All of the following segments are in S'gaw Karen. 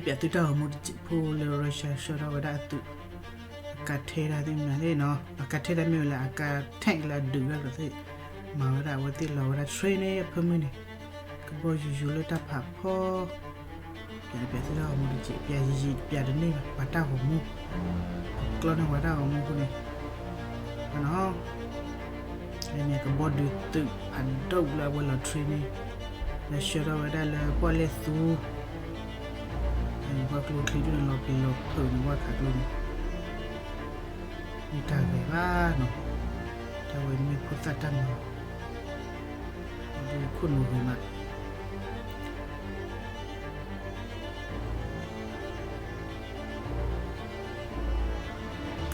ပျးသုတၢ်ဂီၤမူတစဲးဖိလၢ Russia ဆှၢထီၣ်ဝဲဒၣ်အသုး အကးထဲတၢ်သ့ၣ်မနုၤသ့ၣ်နီၤ, အကးထဲတၢ်မ့ၢ်ဝဲလၢအကး tank လၢအဒုးတၢ်ဒီးသ့ၣ်, မၤဝဲဒၣ်အဝဲသ့ၣ်လီၤဝဲဒၣ် train န့ၣ်အဖၢမုၢ်န့ၣ်, ကဘီယူၤယူၤလၢတၢ်ဖးဖီ ပျးတပျးသုတၢ်ဂီၤမူတစဲး, ပျးယံာ်ယံာ်ပျးတန့ၢ်ဘၣ်, ပှၤတၢ်ဂီၤမူ, ကျီန့ၢ်ဝဲတၢ်ဂီၤမူအဃိန့ၣ်, နီၤ န့ၣ်ကဘီဒုးသုးဖးဒိၣ်လၢအဝဲလီၤ train န့ၣ်, လၢဆှၢထီၣ်ဝဲဒၣ်လၢပီၣ်လဲၣ်သူ, ပှၤကျိချံဒၣ်န့ၣ်လီၤပျံၤလီၤဖုးန့ၣ် ပှၤခးကျိန့ၣ်, မ့ၢ်တၢ်ဂ့ၤဘၣ်နီၤ, တၢ်ဝဲမ့ၢ်ဖိသၣ်တၢ်မၤ, ဒုးခိၣ်နူာ်ဂ့ၤမး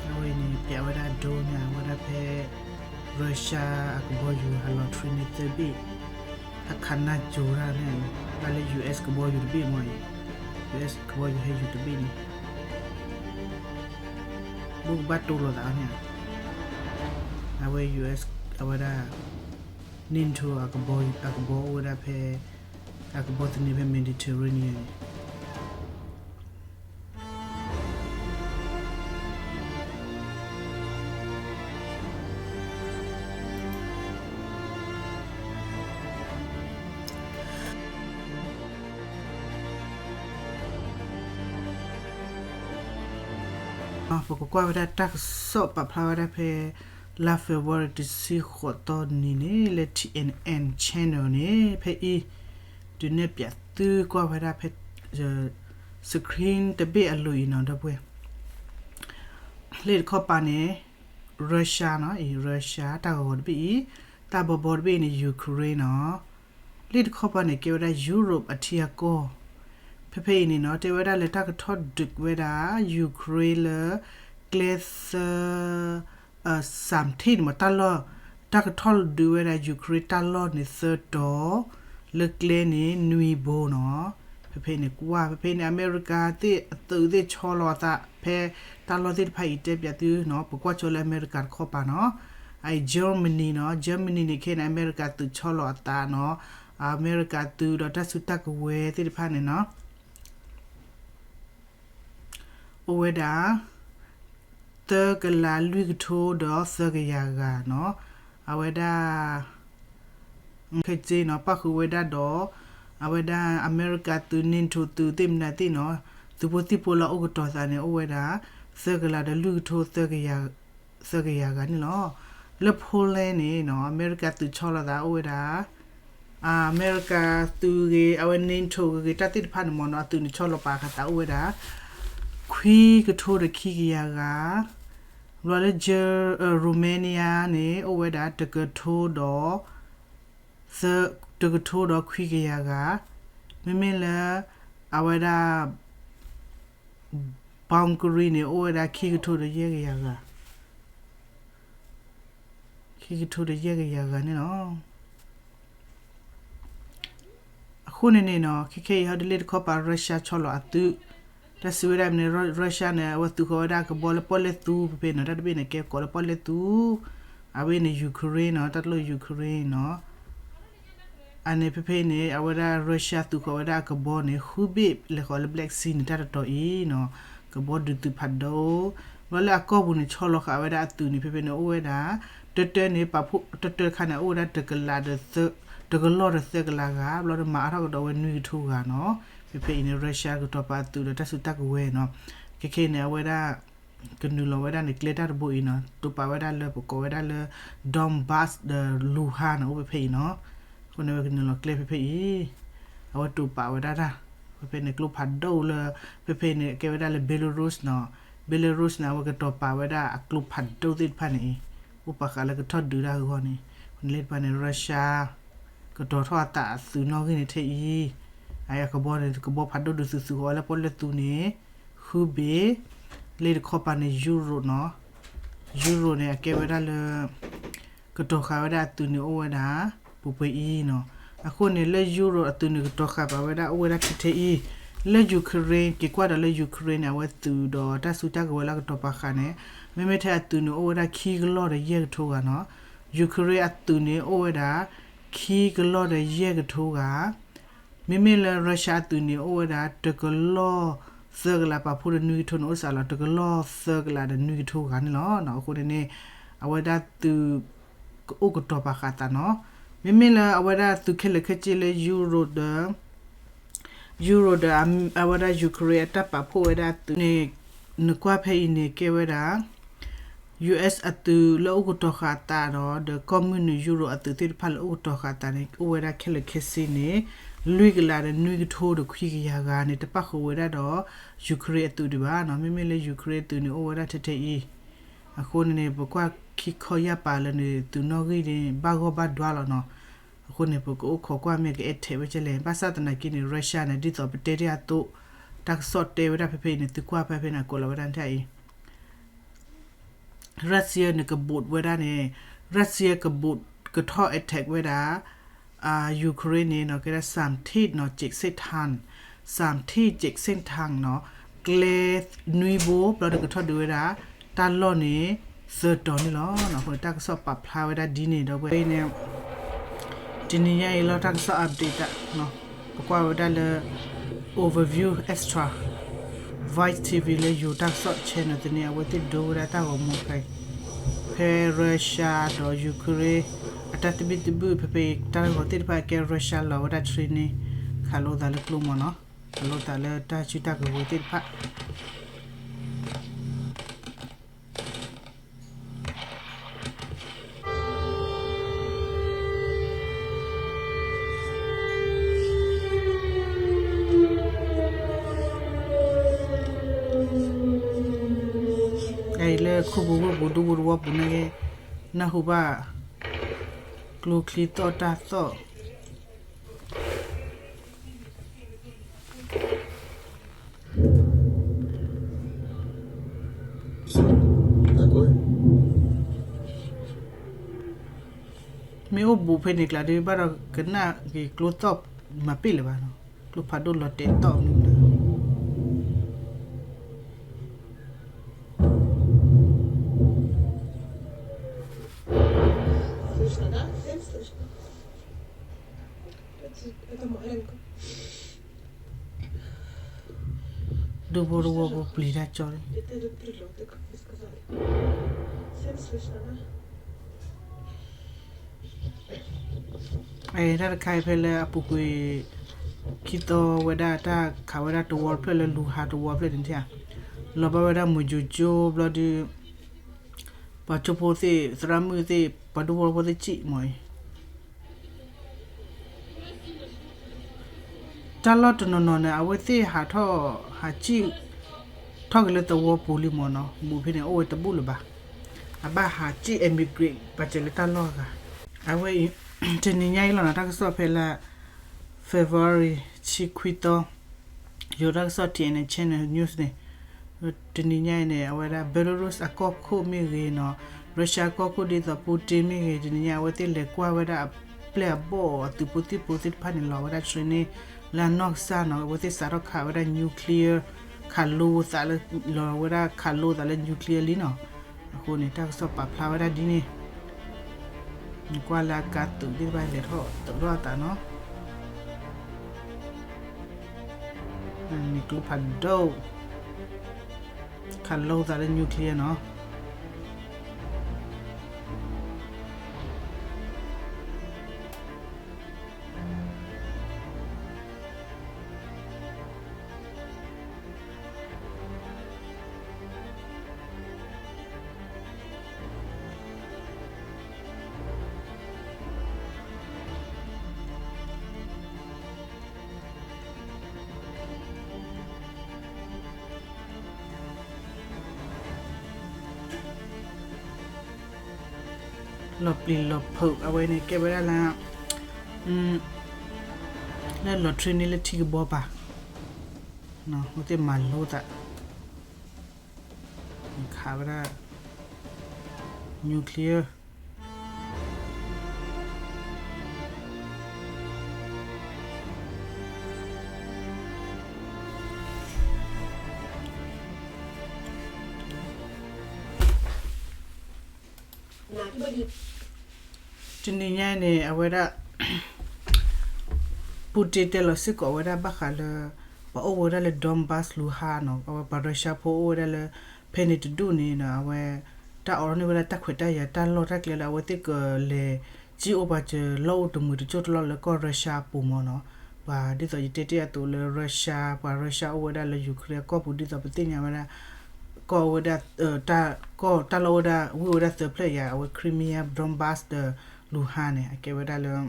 အဝဲန့ၣ် ပျးဝဲဒၣ်ဒိညါဝဲဒၣ်ဖဲ Russia အကဘီယူၤဟးလီၤ train န့ၣ်သၢဘ့ၣ်, ဟးခးနၢ်ကၠိတၢ်န့ၣ်, ဘၣ်လၢ US ကဘီယူၤတဘ့ၣ်မ့ၢ်အံၤ, US ကဘီယူၤဟဲယူၤတဘ့ၣ်န့ၣ်, ဘူးကဘၣ်တိၢ်လိာ်သးန့ၣ်, အဝဲ US အဝဲဒၣ် NATO အကဘီ အကဘီအိၣ်ဝဲဒၣ်ဖဲ အကဘီသန့ဖဲ Mediterranean န့ၣ် ပကကွၢ်ဝဲဒၣ်တၢ်ကစီၣ်ပာ်ဖျါဝဲဒၣ်ဖဲ လါ February တဆံဃိးသီနံၤန့ၣ် လၢ TNN channel န့ၣ် ဖဲအံၤ ဒုးနဲၣ်ပျးသုကွၢ်ဝဲဒၣ်ဖဲ screen တဘ့ၣ်အလိၤအံၤနီၤ ဒီပုၢ်ဝဲၢ်, လ့ၣ်တခီပၤန့ၣ် Russia နီၤ အံၤ Russia တၢ်ဂီၤဂီၤတဘ့ၣ်အံၤ, တၢ်ဘီဘီတဘ့ၣ်အံၤန့ၣ် Ukraine နီၤ, လ့ၣ်တခီပၤန့ၣ် ကဲဝဲဒၣ် Europe အထံအကီၢ်, ဖဲဖဲအံၤန့ၣ်နီၤ တဲဝဲဒၣ်လၢတၢ်ကထီၣ်ဒုးဝဲဒၣ် Ukraine လၢ ကျဲသၢ စၣ်ထ့ၣ်န့ၣ်မ့ၢ်တၢ်လီၢ်, တၢ်ကထီၣ်ဒုးဝဲဒၣ် Ukraine တၢ်လီၢ်န့ၣ်သၢတီၤ, လၢကျဲန့ၣ်နွံဘိနီၤ, ဖဲဖဲန့ၣ်ကွၢ် ဖဲဖဲန့ၣ် အမဲရကၤသ့ၣ်အသုးသ့ၣ်ဆီလီၤအသး ဖဲတၢ်လီၢ်သ့ၣ်တဖၣ်အံၤတဲပျးသုနီၤ ပကွၢ်ဆိလၢအမဲရကၤတခီပၤနီၤ, အ Germany နီၤ Germany န့ၣ်ခဲန့ၣ် အမဲရကၤသုးဆီလီၤအသးနီၤ, အမဲရကၤသုးဒီးတၢ်စုတၢ်ကဝဲၤသ့ၣ်တဖၣ်န့ၣ်နီၤ အိၣ်ဝဲဒၣ် သၢကလးလွံၢ်ကထိဒီးသၢကယၤဂၤနီၤ, အဝဲဒၣ် ခဲက့နီၤ ပၣ်ဃုာ်ဝဲဒၣ်ဒီး အဝဲဒၣ်အမဲရကၤသုး NATO သုးသ့ၣ်မနုၤသ့ၣ်နီၤ, သုးဖိသံၣ်ဖိလၢအိၣ်ကတီၤသးန့ၣ် အိၣ်ဝဲဒၣ် သၢကလးဒီးလွံၢ်ကထိ သၢကယၤဂၤန့ၣ်လီၤ. လၢ Poland န့ၣ်နီၤ အမဲရကၤသုးဆီလီၤသးအိၣ်ဝဲဒၣ် အမဲရကၤသုးဂ့ၤ အဝဲ NATO ဂ့ၤဂ့ၤ တၢ်သ့ၣ်တဖၣ်န့ၣ်မ့ၢ်နီၤ အသုးန့ၣ်ဆီလီၤပာ်ဃာ်သးအိၣ်ဝဲဒၣ် ခွံကထိဒီးခံကယၤဂၤ, ဘျီလၢ Romania န့ၣ် အိၣ်ဝဲဒၣ် တကထိဒီး တကထိဒီးခွံကယၤဂၤ, မ့မ့ၢ်လၢ အဝဲဒၣ် Bulgaria န့ၣ် အိၣ်ဝဲဒၣ်ခံကထိဒီးယဲၢ်ကယၤဂၤ ခံကထိဒီးယဲၢ်ကယၤဂၤန့ၣ်လီၤ. အဃိန့ၣ်န့ၣ်နီၤ ခဲခဲအံၤဟီဒ်လ့ၣ်တခီပၤ Russia ဆီလီၤအသုး, တၢ်စံးဝဲဒၣ်မ့ၢ်န့ၣ် Russia န့ၣ် အဝဲသုးဃီၤဝဲဒၣ်ကဘီလၢပီၣ်လဲၣ်သူ ဖဲဖဲနီၤ တၢ်တဘ့ၣ်န့ၣ် ကဲကိးလၢပီၣ်လဲၣ်သူ, အဝဲန့ၣ် Ukraine နီၤ တၢ်တလိၣ် Ukraine နီၤ အန့ၣ်ဖဲဖဲအံၤန့ၣ် အဝဲဒၣ် Russia သုးဃီၤဝဲဒၣ်အကဘီန့ၣ် ဃုဘ့ၣ်လဲၤဃီၤလၢ Black Sea န့ၣ် တၢ်တတီၤအံၤနီၤ, ကဘီဒုးသုးဖးဒိၣ်, ဘျီလၢအကီၢ်ပူၤန့ၣ် ဆီလီၤဃာ်ဝဲဒၣ်အသုးန့ၣ် ဖဲဖဲန့ၣ် အိၣ်ဝဲဒၣ် တၢတၢန့ၣ် ပာ်ဖှိၣ်တၢတၢတခါန့ၣ် အိၣ်ဝဲဒၣ် တကလးဒီးသၢ တကလီၢ်ဒီးသၢကလးဂၤ, ဘျီဒီးမၤအါထီၣ်ကဒီးဝဲနွံကထိဂၤနီၤ, ဖဲဖဲအံၤန့ၣ် Russia ကတီၤပာ်အသုးဒီးတၢ်စုတၢ်ကဝဲၤနီၤ, ခဲခဲအံၤန့ၣ် အဝဲဒၣ် ကနုာ်လီၤဝဲဒၣ်န့ၣ် ကျဲတၢ်တဘိအံၤနီၤ, တိာ်ပာ်ဝဲဒၣ်လၢပကိးဝဲဒၣ်လၢ Donbas ဒီး Luhansk န့ၣ် အိၣ်ဖဲဖဲအံၤနီၤ, အဃိန့ၣ် အဝဲကနုာ်လီၤကျဲဖဲဖဲအံၤ, အဝဲတိာ်ပာ်ဝဲဒၣ်တၢ်, ဖဲဖဲန့ၣ် ကျိဖးဒိၣ်လၢ ဖဲဖဲန့ၣ် ကဲဝဲဒၣ်လၢ Belarus နီၤ, Belarus န့ၣ် အဝဲကတီၤပာ်ဝဲဒၣ်အကျိဖးဒိၣ်သ့ၣ်တဖၣ်န့ၣ်အံၤ, အိၣ်ပာ်ဃာ်လၢကထီၣ်ဒုးတၢ်အဂီၢ်န့ၣ်, လၢတဖၣ်န့ၣ် Russia ကတီၤထီၣ်အသးအသုးနီၣ်ဂံၢ်န့ၣ်ထဲအံၤ, အကဘီန့ၣ် ကဘီဖးဒိၣ်ဒုးသုးသုးဃီၤဝဲလၢပီၣ်လဲၣ်သူန့ၣ် ဃုဘ့ၣ်, လ့ၣ်တခီပၤန့ၣ် Euro နီၤ, Euro န့ၣ် အကဲဝဲဒၣ်လၢ ကတီၤဃာ်ဝဲဒၣ်အသုးန့ၣ်အိၣ်ဝဲဒၣ် ပှဲၤပှဲၤအံၤနီၤ, အဃိန့ၣ်လၢ Euro အသုးန့ၣ်ကတီၤဃာ်ပာ်ဝဲဒၣ်အိၣ်ဝဲဒၣ်ထဲထဲအံၤ, လၢ Ukraine က့ၤကွၢ်ဒီးလၢ Ukraine န့ၣ် အဝဲသုးဒီးတၢ်စုတၢ်ကဝဲၤလၢကတီၤပာ်ဃာ်န့ၣ်, မ့မ့ၢ်ထဲအသုးန့ၣ်အိၣ်ဝဲဒၣ်ခံကလီၢ်ဒီးယဲၢ်ကထိဂၤနီၤ, Ukraine အသုးန့ၣ်အိၣ်ဝဲဒၣ် ခံကလီၢ်ဒီးယဲၢ်ကထိဂၤ, မ့မ့ၢ်လၢ Russia အသုးန့ၣ် အိၣ်ဝဲဒၣ်တကလီၢ်သၢကလး ပာ်ဖှိၣ်ဒီးနွံကထိန့ၣ် အိၣ်စးလီၤ တကလီၢ်သၢကလးဒီးနွံကထိဂၤန့ၣ်လီၤ. အဃိန့ၣ်န့ၣ် အဝဲဒၣ်သုး ကအိၣ်ကတီၤပာ်ဃာ်သးနီၤ. မ့မ့ၢ်လၢအဝဲဒၣ်သုးခဲလၢာ်ခဲဆ့လၢ Euro ဒီး Euro ဒီး အဝဲဒၣ် Ukraine အတၢ်ပာ်ဖှိၣ်ဝဲဒၣ်သုးန့ၣ် နကွၢ်ဖဲအံၤန့ၣ် ကဲဝဲဒၣ် US အသုးလၢအိၣ်ကတီၤဃာ်သးဒီး ဒီးကီၢ်မုၢ်နုာ် Euro အသုးသ့ၣ်တဖၣ်လၢအိၣ်ကတီၤဃာ်သးန့ၣ် အိၣ်ဝဲဒၣ်ခဲလၢာ်ခဲဆ့န့ၣ် လွံၢ်ကလးဒီးနွံကထိဒီးခွံကယၤဂၤန့ၣ် တပၣ်ဃုာ်ဝဲဒၣ်ဒီး Ukraine အသုးဒံးဘၣ်နီၤ. မ့မ့ၢ်လၢ Ukraine အသုးန့ၣ် အိၣ်ဝဲဒၣ်ထဲထဲအံၤ အဃိန့ၣ်န့ၣ် ပကွၢ်ခံခီယၢ်ပာ်လၢန့ၣ် သုးနီၣ်ဂံၢ်န့ၣ် ဘၣ်ဂီၢ်ဘၣ်ဒွါလီၤနီၤ. အဃိန့ၣ် ပကအိၣ်ခိးကွၢ်မ့ၢ်ကအဲၣ်ထဲးဝဲကဲလဲၣ်. ဘၣ်ဆၣ်သနာ်က့န့ၣ် Russia န့ၣ် ဒ်သိးပတဲတ့ၢ်အသိး တၢ်ကစီၣ်တဲဝဲဒၣ်ဖဲဖဲအံၤန့ၣ် သုကွၢ်ဖဲဖဲန့ၣ် အကိးလီၤဝဲဒၣ်ထဲအံၤ Russia န့ၣ် ကဘူးဝဲဒၣ်န့ၣ် Russia ကဘူး ကထီၣ် attack ဝဲဒၣ် Ukraine န့ၣ်နီၤ ကဲဒၣ် စၣ်ထံၣ်နီၤ စ့းစ့ၣ်ထၣ် စၣ်ထံၣ် စ့းစ့ၣ်ထၣ်နီၤ ကျဲနွံဘိ ဘျီဒီးကထီၣ်ဒုးဝဲဒၣ် တၢ်လီၢ်န့ၣ် သၢတီၤန့ၣ်လီၤ. အဃိန့ၣ် တၢ်ကစီၣ်ပာ်ဖျါဝဲဒၣ်ဒ်န့ၣ်ဒီးဝဲန့ၣ် တနံၤညါအံၤလီၤ တၢ်ကစီၣ် update တၢ် ပကွၢ်ဝဲဒၣ်လၢ Overview Extra Vice TV လၢယိၤတၢ်ကစီၣ် channel သန့ အဝဲသ့ၣ်ဒိဝဲဒၣ်တၢ်ဂီၤမူဖဲ ဖဲ Russia ဒီး Ukraine အတၢ်သဘံၣ်သဘုၣ်ဖဲဖဲ တၢ်ဂီၤသ့ၣ်တဖၣ်ကဲ Russia လီၤဝဲဒၣ် training ခးလိသးလၢကျိမီၤနီၤ ခးလိသးလၢတၢ်စုတၢ်ကဝဲၤသ့ၣ်တဖၣ် လၢခိၣ်ပူၤဝ့ၢ်ပူၤဒူပူၤတဝီပူၤန့ၣ် နၢ်ဟူဘၣ် ကျိချံသီၣ်တၢ်သီၣ် မ့ၢ်အိၣ်ဘူးဖဲန့ၣ်ကျါဒီး ဘၣ်ဒီးကနၣ်က့ၤကျိသီၣ်မၤပ့ၢ်လၢၤဘၣ်နီၤ ကျိဖးဒိၣ်လီၤတဲာ်သီၣ်မနုၤ ဒူဖိတဝီဖိပျံၤတၢ်ကၠီလံ တၢ်တခါအံၤဖဲလၢအပူၤကွံာ် ခံသီဝဲဒၣ်တၢ်ခးဝဲဒၣ်တဝီဖျၢၣ်လၢလူၤဟးတဝီဖျၢၣ်န့ၣ်ဧါ လီၤဘၣ်ဝဲဒၣ်မုၢ်ကၠိကၠိဘျီဒီး ပှၤကၠိဖိသ့ၣ် သရၣ်မုၣ်သ့ၣ် ပှၤဒူဖိဖိသ့ၣ်စံၣ်မ့ၢ်အံၤ တၢ်လီၢ်တနီၤနီၤန့ၣ် အဝဲသ့ၣ်ဟးထီၣ် ဟးစံၣ် ထီၣ်က့ၤလၢသဝီပူၤလံမ့ၢ်နီၤ ဘူးဖဲန့ၣ် အိၣ်ဝဲတဘူၣ်လၢၤဘၣ်. အဘၣ်ဟးစံၣ် emigrate ပာ်စၢၤလၢတၢ်လီၢ်ဂၤ အဝဲအံၤ တနံၤညါအံၤလီၤနီၤ တၢ်ကစီၣ်ဖဲလၢ February ဆံခွံသီ ယိၤတၢ်ကစီၣ် T N N Channel News န့ၣ် တနံၤညါအံၤန့ၣ် အဝဲဒၣ် Belarus အကီၢ်ခိၣ်မ့ၢ်ဂ့ၤနီၤ Russia အကီၢ်ခိၣ်ဒ်သိး Putin မ့ၢ်ဂ့ၤ တနံၤညါအဝဲသ့ၣ်လဲၤကွၢ်ဝဲဒၣ်အပျဲၢ်အဘီၣ်အသုးဖိသံၣ်ဖိသ့ၣ်တဖၣ်န့ၣ် လီၤဝဲဒၣ် training လၢအနီၢ်ကစၢ်နီၤ အဝဲသ့ၣ်စးထီၣ်ခးဝဲဒၣ် nuclear ခးလိသးလၢ လီၤဝဲဒၣ်ခးလိသးလၢ nuclear လံနီၤ အဃိန့ၣ် တၢ်ကစီၣ်ပာ်ဖျါဝဲဒၣ်ဒ်န့ၣ် နကွၢ်လၢအကါသုးသ့ၣ်တဖၣ်လဲၤထီၣ်သုးထီၣ်အသးနီၤ န့ၣ်ကျိဖးဒိၣ် ခးလိသးလၢ nuclear နီၤ လီၤပျံၤလီၤဖုးအဝဲန့ၣ် ကဲဝဲဒၣ်လၢ လၢလီၤ training လၢထံကဘီပၤ အဝဲသ့ၣ်မၤလိသး ခးဝဲဒၣ် nuclear တနံၤညါန့ၣ် အဝဲဒၣ် Putin တဲလီၤစ့ၢ်ကီးဝဲဒၣ်ဘၣ်ဃးလၢ ပှၤအိၣ်ဝဲဒၣ်လၢ Donbas Luhansk နီၤ, အဝဲပှၤ Russia ဖိအိၣ်ဝဲဒၣ်လၢ ဖဲန့ၣ်တဒူၣ်န့ၣ်နီၤ, အဝဲ တၢ်အိးထီၣ်န့ၢ်ဝဲဒၣ်တၢ်ခွဲးတၢ်ယာ် တၢ်လီၢ်တၢ်ကျဲဒီး အဝဲသ့ၣ်ကလဲၤ စံၣ်အိၣ်ပှၤစၢၤလီၢ်အိၣ်တမှံၤတစိၢ်တလီၢ်လၢကီၢ် Russia အပူၤမ့ၢ်နီၤ. ပှၤဒ်သိးယတဲတ့ၢ်အသိးလၢ Russia, ပှၤ Russia အိၣ်ဝဲဒၣ်လၢ Ukraine အကီၢ်ပူၤ ဒ်သိးပသ့ၣ်ညါဝဲဒၣ် ကီၢ်ဝဲဒၣ် တၢ် ကီၢ်တၢ်လီၢ်ဝဲဒၣ် ဝ့ၢ်ဝဲဒၣ်သၢဖျၢၣ်ယၤ အဝဲ Crimea, Donbas ဒီး Luhansk န့ၣ် အကဲဝဲဒၣ်လၢ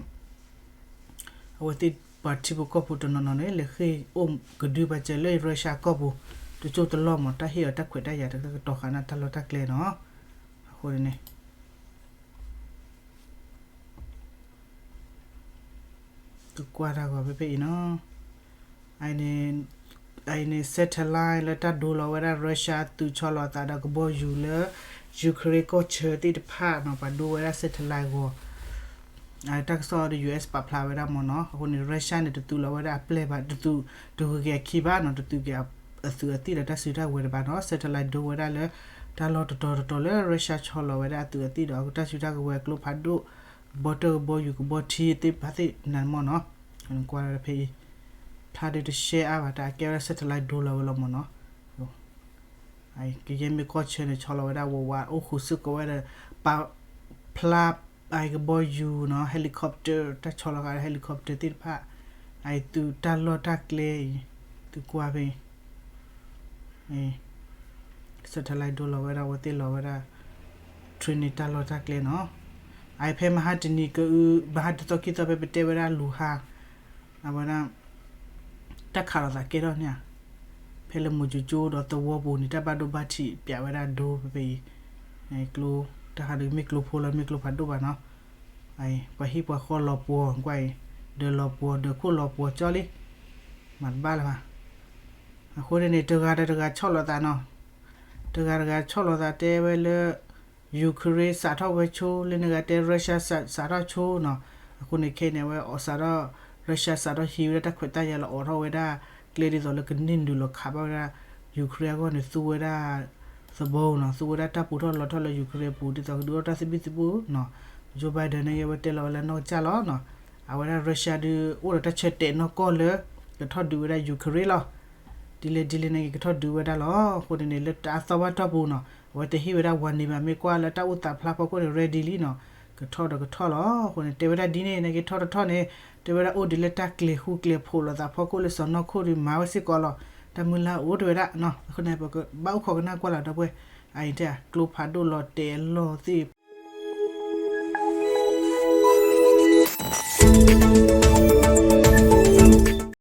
အဝဲသ့ၣ်ပှၤထံဖိကီၢ်ဖိတနီၤနီၤန့ၣ် လဲၤဃ့ၢ်အိၣ်ကဒုဘၣ်စၢၤလၢ Russia ကီၢ်ပူၤ တစိၢ်တလီၢ်မ့ၢ် တၢ်ဟ့ၣ်အီၤတၢ်ခွဲးတၢ်ယာ်တကတီၤဃာ်န့ၣ် တၢ်လီၢ်တၢ်ကျဲနီၤ. အဃိန့ၣ် ကကွၢ်တၢ်ဂီၤဖဲဖဲအံၤနီၤ. အအံၤန့ၣ် satellite လၢတၢ်ဒိလီၤဝဲဒၣ် Russia သုးဆီလီၤအသးဒီးကဘီယူၤလၢ Ukraine ကီၢ်ဆၢသ့ၣ်တဖၣ်နီၤ ပှၤဒိဝဲဒၣ် satellite ဂီၤ တၢ်ကစီၣ်ဒီး US ပာ်ဖျါဝဲဒၣ်မ့ၢ်နီၤ. အဃိန့ၣ် Russia န့ၣ် တသုးလီၤဝဲဒၣ်အပျဲၢ်ဘၣ်, တသုး တဂုၤက့ၤအခံဘၣ်နီၤ, တသုးက့ၤအသုးအသံၣ်ဒီးတၢ်စုတၢ်ဝဲၤတဘၣ်နီၤ. satellite ဒိဝဲဒၣ်လၢ တၢ်လီၢ်တတီၤတတီၤလၢ Russia ဆီလီၤဝဲဒၣ်အသုးအသံၣ်ဒီး အတၢ်စုတၢ်ကဝဲၤကျိဖးဒိၣ် ကဘီတၢၢ်ကဘီယူၤကဘီထံသ့ၣ်တဖၣ်သ့ၣ်နၤမ့ၢ်နီၤ. ကွၢ်ဖဲအံၤ ဖျါဒုးတရှဲအါဘၣ် တၢ်အကဲဝဲဒၣ် satellite ဒိလီၤဝဲလီၤမ့ၢ်နီၤ. ကယဲၢ်မ့ၢ်ကီၢ်ဆၢန့ၣ် ဆီလီၤဝဲဒၣ်ဝးဝး အိၣ်ဃုာ်စ့ၢ်ကီးဝဲဒီး ပာ်ဖျါ အကဘီယူၤနီၤ helicopter တၢ်ဆီလီၤဃာ်ဒီး helicopter သ့ၣ်တဖၣ် အသုးတၢ်လီၢ်တၢ်ကျဲအံၤ သုကွၢ်ဖဲ satellite ဒိလီၤဝဲဒၣ် အဝဲသ့ၣ်လီၤဝဲဒၣ် train န့ၣ် တၢ်လီၢ်တၢ်ကျဲနီၤ. အဖဲမဟါတနံၤကအု မဟါတသီခံသီဖဲပတဲဝဲဒၣ်လူၤဟါ အဝဲဒၣ် တၢ်ခးလိာ်သးကဲထီၣ်န့ၣ်ဧါ, ဖဲလၢမိၢ်ကၠိကၠိဒီးသဝီပူၤန့ၣ် တၢ်ဘၣ်ဒိဘၣ်ထံးပၠးဝဲဒၣ်ဒိဖဲဖဲအံၤ, ကျိ တၢ်ခးဒုးမ့ၢ်ကျိဖိလီၤ မ့ၢ်ကျိဖးဒိၣ်ဘၣ်နီၤ. ပှၤဟံၣ်ပှၤဃီလီၤပှီၤကွၢ်အံၤ, ဒီးလီၤပှီၤဒီးခိၣ်လီၤပှီၤကၠီလံ, မၤတဘၣ်လၢၤဘၣ်. အဃိန့ၣ်န့ၣ် တဂၤဒီးတဂၤဆီၣ်လီၤသးနီၤ, တဂၤတဂၤဆီၣ်လီၤသးတဲဝဲလၢ Ukraine စးထီၣ်ဝဲဆိ လၢန့ၣ်ဂၤတဲ Russia စးထီၣ်ဆိနီၤ. အဃိန့ၣ်ခဲအံၤန့ၣ် အဝဲအီၤစးထီၣ် Russia စးထီၣ်ဟံးဝဲဒၣ်တၢ်ခွဲးတၢ်ယာ်လီၤအိးထီၣ်ဝဲဒၣ် ကျဲဒ်သိးလၢကန့ၢ်နုာ်လီၤခးဘၣ်ဝဲဒၣ် Ukraine အဂီၢ်န့ၣ် သူဝဲဒၣ် သဘိနီၤ, သူဝဲဒၣ်တၢ်ပူၤထီၣ်လီၤထီၣ်လၢ Ukraine အပူၤ ဒ်သိးကဒုးအိၣ်တၢ်သဘံၣ်သဘုၣ်နီၤ. Joe Biden န့ၣ်ဂ့ၤ အဝဲတဲလီၤဝဲလၢနီၢ်ကစၢ်လီၤနီၤ. အဝဲဒၣ် Russia ဒုးအိၣ်ဒီးတၢ်ဆၢတဲာ်နီၢ်ကီၢ်လၢ ကထီၣ်ဒုးဝဲဒၣ် Ukraine လီၤ. ဒ်လဲၣ်ဒ်လဲၣ်န့ၣ်ဂ့ၤ ကထီၣ်ဒုးဝဲဒၣ်လီၤ. အဃိန့ၣ်န့ၣ် လၢတၢ်အသီဘၣ်တီၢ်ပူၤနီၤ အဝဲတဟ့ၣ်ဝဲဒၣ်ဝၤန့ၣ်ဘၣ် မ့ၢ်ကွၢ်လၢတၢ်အိၣ်သးဖျါဖီခိၣ်န့ၣ် ready လံနီၤ, ကထီၣ်ဒီးကထီၣ်လီၤ. အဃိန့ၣ် တဲဝဲဒၣ်ဒ်န့ၣ် န့ၣ်ဂ့ၤထီၣ်တထီၣ်န့ၣ် တဲဝဲဒၣ်အိၣ်ဒံးလၢတၢ်ကျဲၤဃူကျဲၤဖိးလိာ်သးဖီခိၣ်လၢစီၢ်နီၤခိၣ်ဒုးမၤဝဲစ့ၢ်ကီးလီၤ. တၢ်မုၢ်လၢ်အိၣ်တဲဝဲဒၣ်နီၤ. အဃိန့ၣ် ပကဘၣ်အိၣ်ခိးကနၣ်ကွၢ်လီၤဒီပုၢ်ဝဲၢ်, အအံၤတဲ ကျိဖးဒိၣ်လီၤတဲာ်အလီၢ်သ့ၣ်